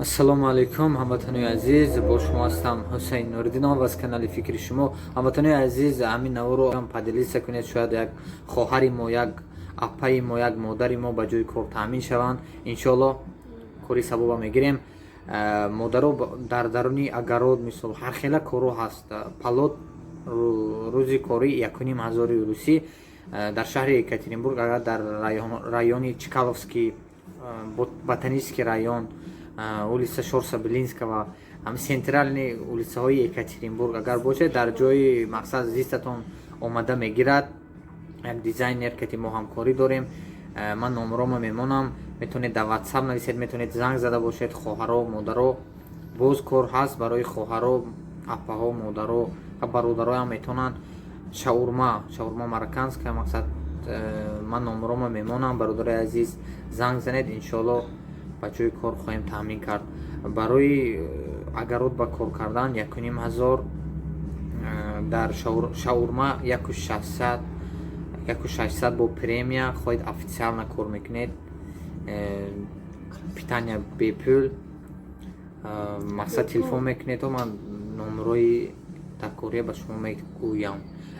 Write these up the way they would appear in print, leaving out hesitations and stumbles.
Ассалому алайкум, ҳамватанои азиз! Бо шумо ҳастам Ҳусайн Нуриддинов аз канали «Фикри шумо». Ҳамватанои азиз, ҳамин наворо поделиться кунед, шояд як хоҳари мо, як апаи мо, як модари мо ба ҷои кор таъмин шаванд. Иншоалло, кори савоба мегирем. Модаро, дар даруни огород, мисол, ҳархела корҳо ҳаст. Палод, рӯзи корӣ 1500 русӣ дар шаҳри Екатеринбург. Агар дар райони Чкаловский, Ботанический район, улица Шорса Белинского, ҳам центральный улицаҳои Екатеринбург агар бошед, дар ҷои мақсад зистатон омада мегирад. Як дизайнер ки мо ҳамкорӣ дорем. Ман номерома мемонам, метавонед дар Ватсап нависед, метавонед занг зада бошед. Хоҳаро, модаро, боз кор ҳаст барои хоҳаро, апаҳо, модаро ва бародароям метавонанд. Шаурма, шаурма марокканская. Мақсад, ман номерома мемонам, бародарои азиз, занг занед, иншоалло, ба ҷои кор хоҳем таъмин кард. Барои огород ба кор кардан 1500, дар шаурма 1600, 1600 бо премия. Хоҳед, официально кор мекунед, питания бепул. Мақсад, телефон мекунед, ман номерои дакория ба шумо мегӯям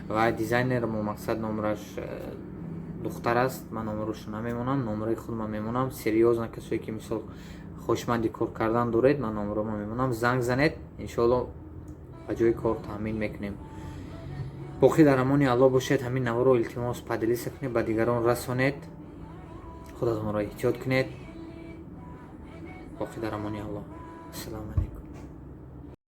ва дизайнер мо, мақсад, номераш духтар аст, ман номерошо намемонам, номерои худма мемонам. Серьёзно, касое ки, мисол, хоҳишманди кор кардан доред, ман номерома мемонам, занг занед, иншоалло, ба ҷои кор таъмин мекунем. Боқӣ дар амони Аллоҳ бошед. Ҳамин наворо, илтимос, поделиться кунед, ба дигарон расонед. Худатонро эҳтиёт кунед. Боқӣ дар амони Аллоҳ. Ассалому алайкум.